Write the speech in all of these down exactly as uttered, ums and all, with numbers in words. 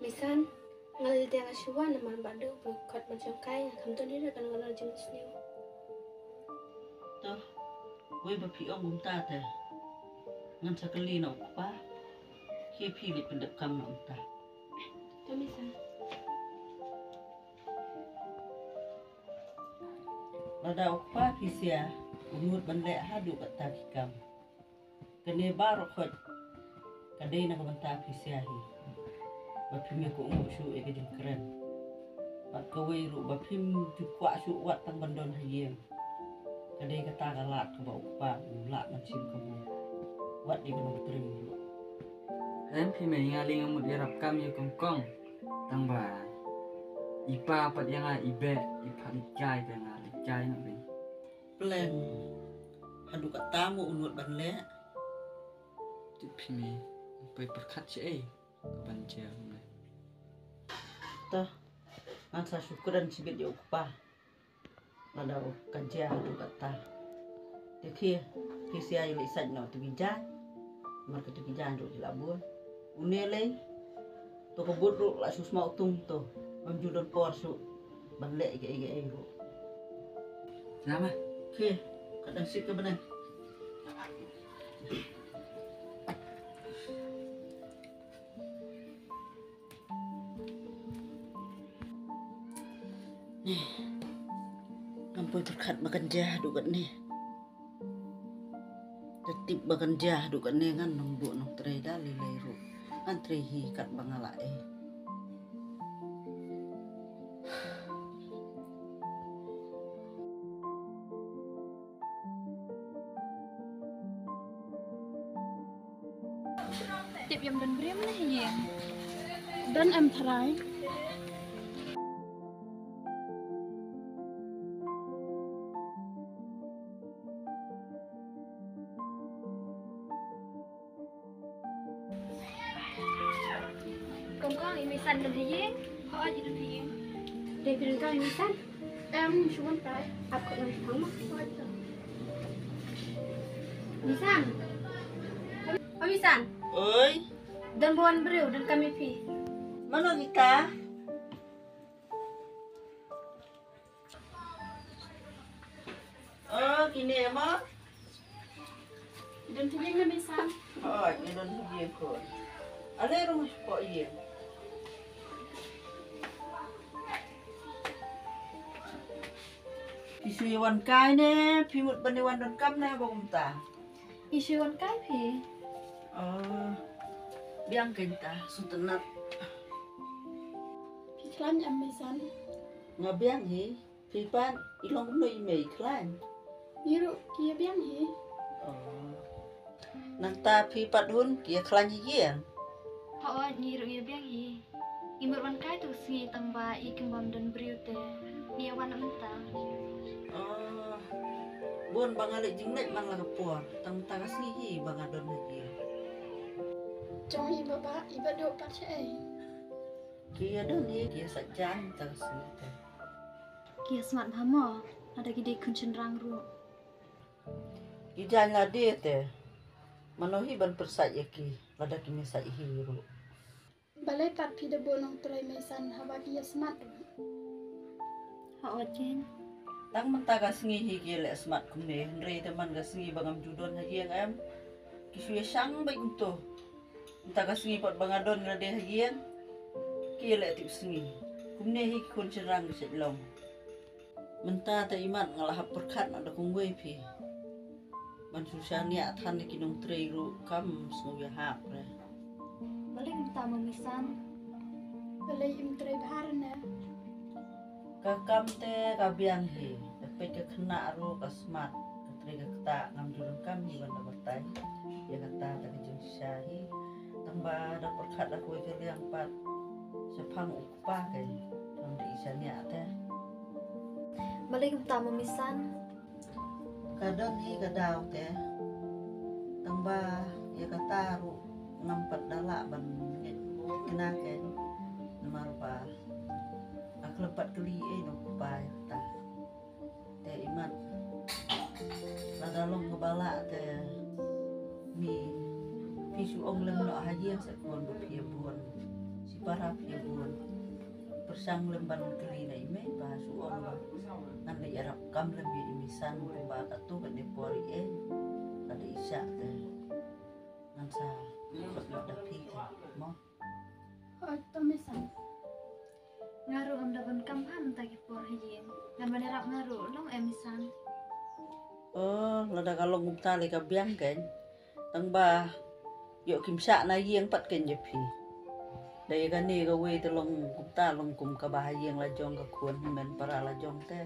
Misan, nga la leit ïa nga shuwa namar ba dei u khot ban shong kai, nga khlem don hi re kane ka jingmut sniew. To, wei ba phi ong kumta te. Ngan sa kylli na u kpa. Khie phi leit pyndep kam na uta. To Misan. Lada u kpa phi sia, u nud ban leh haduh katta ki kam. Kane baroh khoit ka dei na ka bynta phi sia hi. Ba phim ïa kohnguh shuh ïa ka jingkren. Bad kawei ruh ba phim ju kwah shuh wat tang ban don ha ïing. Ka dei kata ka lad kaba u kpa u lah ban shim kabu. Wat ïa ka nongtrei ruh. Em phi mei, nga lei nga mut ïarap kam ïa kong kong. Tang ba i pa pat ïa nga i beh, i pat i kai ka nga, i kai na beh. Pleng. Haduh katta mo u nud ban leh. Tip phi mei, poi pyrkhat shaei ka ban jia mei. To, ngan sa shu kren shibit ïa u kpa. Lada u ka jia haduh katta. Te khie, phi sia ïa leit sait noh tu ki jaiñ. Namar katu ki jaiñ ruh ki la bun. Une lei. To ka bud ruh la shu sma u tung to. Ngam ju don por shuh ban leh ïa kiei kiei ruh. Nama? Khie, ka dang sik ka bneng. Ngam poi pyrkhat ba kan jia haduh katne. Te tip ba kan jia haduh katne ngan nym buh nongtrei da lei lei ruh. Ngan trei hi katba nga lah ei. Tip ïa u don briew ne hi. Don em tharai. Kong kong, i Misan don ha ïing? Hooid, i don ha ïing. Dei phi don kam i Misan? Em, shu wan tai. Ap ka don shu ma. Hooid. Misan. O Misan. Oi. Don ba wan briew, don kam ïa phi. Mano kita? Oh, kine mo? Don tu jing na Misan. Oh, ni don tu jing ko. Ale rung ko ye. Phi shu wan kai ne, phi mut ban wan don kam ne ba kumta. Phi shu wan kai phi. Oh. Biang kynta, sutnat. Phi khlaiñ em Misan? Nga biang hi. Phi pat, i long kumno i mei, khlaiñ? Ngi ruh ki ïa biang hi. Oh. Nangta phi pat hun ki ïa khlaiñ hi ïa? Hooid, ngi ruh ngi ïa biang hi. I mut wan kai tu sngi tang ba i kim bam don briew te. Ngi ïa wan mynta. Oh. Bun ba nga leh jingleh man la ka por. Tang ta ka sngi hi ba nga don hi ïa. Jong i baba, i ba duk pat shaei. Ki ïa don hi, ki ïa sait jan ta ka sngi te. Ki ïa smat bha mo, lada ki dei khun shynrang ruh. Ki jan lade te. Mano hi ban pyrsait ïa ki, lada ki ïa sait hi ruh. Balei pat phi da buh nongtrei Misan haba ki ïa smat ruh. Hooid jin. Tang mynta ka sngi hi ki ïa leh smat kumne, hynrei te man ka sngi ba ngam ju don ha ïing em. Ki shu ïa shang beit kumto. Mynta ka sngi pat ba nga don lade ha ïing. Ki ïa leh tip sngi. Kumne hi ki khun shynrang ki sait long. Mynta te imat nga la hap pyrkhat na da kongwei phi. Ban shu shaniah than ki nongtrei ruh kam sngew ïahap re. Balei mynta ma Misan? Balei im trei bha re ne? Ka kam te ka biang hi. Ka peit ka khynnah ruh ka smat. Ka trei ka ktah ngam ju donkam hi ban da batai. Ïa kata te ka jingshisha hi. Tang ba da pyrkhat da kawei ka liang pat. Shaphang u kpa kein. Ngam dei shaniah te. Balei kumta ma Misan? Ka don hi ka daw te. Tang ba ïa kata ruh ngam pat da lah ban ngeit kane kein. Namar ba nga khlem pat kylli ei na u kpa ïa kata. Te imat lada long kaba lah te mi phi shu ong lem noh ha ïing sa kon ba phi ïa bun. Shi Para phi bun. Pyrshang lem ban kylli na i mei ba shu ong ba ngan leit ïarap kam lem ïa i Misan kumba katto katne por i ei. Ka dei i Shah te. Ngan sa khot noh da phi te mo. Hooid to Misan. Nga ruh ngam da bun kam ha mynta ki por ha ïing. Ngan ban ïarap nga ruh long em Misan. Oh, lada ka long kumta lei ka biang kein. Tang ba ïoh kim shah na ïing pat kein ïa phi. Da ïa kane kawei te long kumta long kum kaba ha ïing la jong ka khun hynmen para la jong te.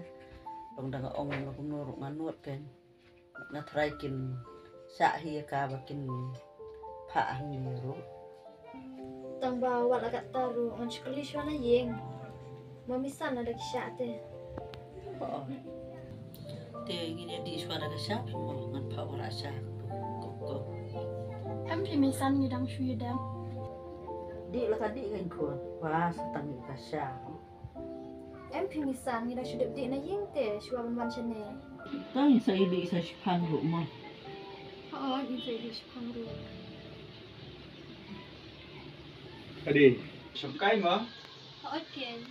Long da nga ong la kumno ruh nga nud kein. Nga tharai kin shah hi ïa ka ba kin phah hangne ruh. Tang ba wat la katta ruh ngan shu kylli shuwa na ïing. Ma Misan lada ki shah te. Oh. Te ngin ïa dih shuwa da ka shah mo ngan phah wanrah sha. Ko ko. Em phi Misan ngi dang shu ïa dem. Dih la ka dih kein khun. Wa sa tang ïa ka shah. Em phi Misan ngi dang shu dep dih na ïing te shuwa ban wan shane. Tang sa ïa dih sa shiphang ruh mo. Hooid ngi sa ïa dih shiphang ruh. Adi. Shongkai mo. Hooid kein.